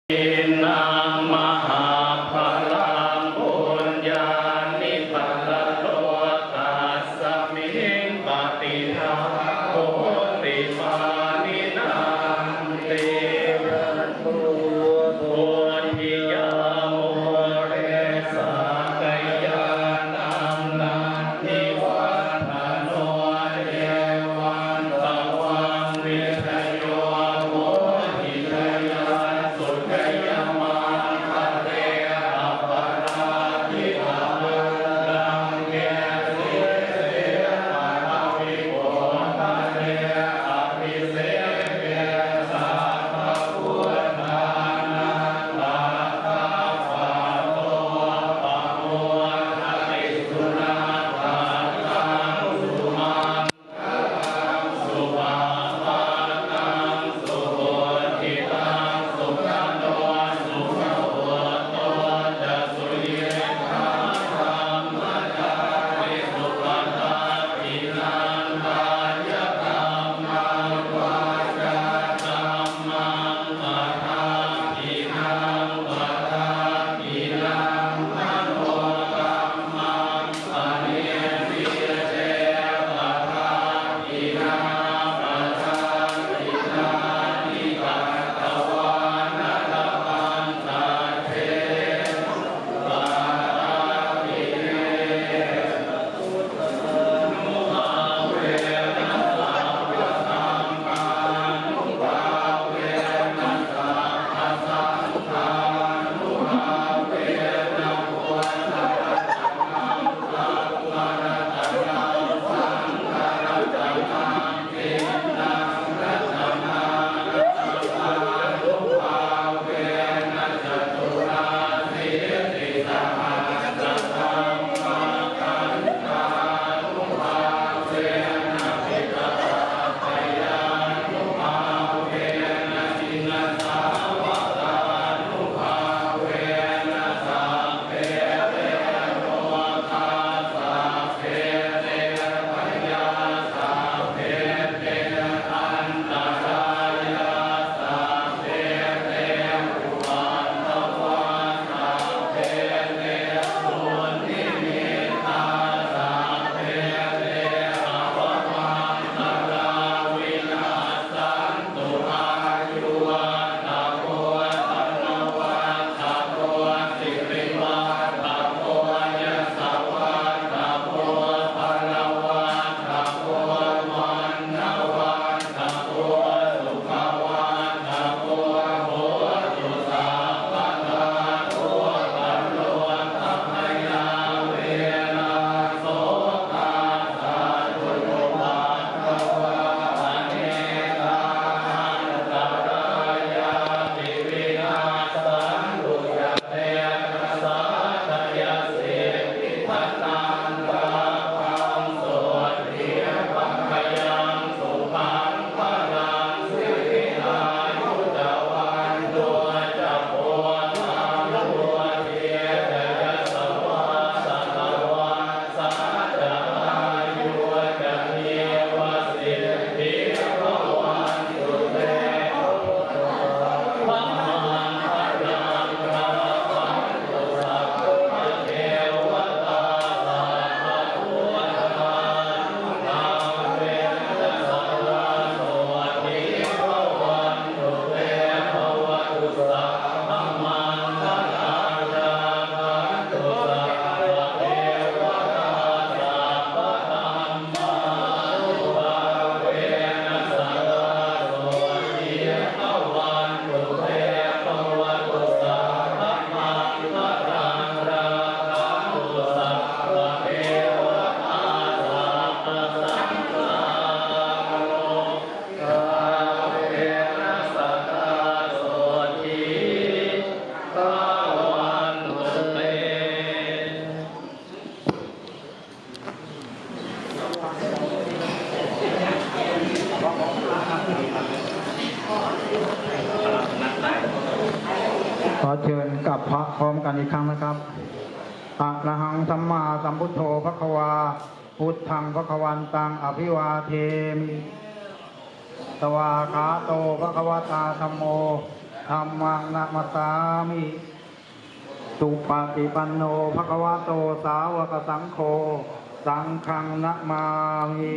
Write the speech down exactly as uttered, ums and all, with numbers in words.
Innaṃ mahapphalaṃ puññāni paralokasmiṃ, paṭiggaṇhā hoti pāṇinanti. Bodhiyā mūle sakyānaṃ nandivaḍḍhano, evaṃ tvaṃ vijayo hohi jayassu jayamaṅgale. Aparājitapallaṅke sīse paṭhavipokkhare, abhiseke sabbabuddhānaṃ aggappatto pamodati. Sunakkhattaṃ sumaṅgalaṃ supabhātaṃ suhuṭṭhitaṃ, sukhaṇo sumuhutto ca suyiṭṭhaṃ brahmacārisu. Padakkhiṇaṃ kāyakammaṃ vācākammaṃ padakkhiṇaṃ, padakkhiṇaṃ manokammaṃ paṇidhī te padakkhiṇā, padakkhiṇāni katvāna labhantatthe padakkhiṇe. Khar ເຊີນກັບພະພ້ອມກັນອີກຄັ້ງນະຄັບ. Arahaṃ sammāsambuddho bhagavā, buddhaṃ bhagavantaṃ abhivādemi. Svākkhāto bhagavatā dhammo, Dhammaṃ namassāmi. Supaṭipanno bhagavato sāvakasaṅgho, saṅghaṃ namāmi.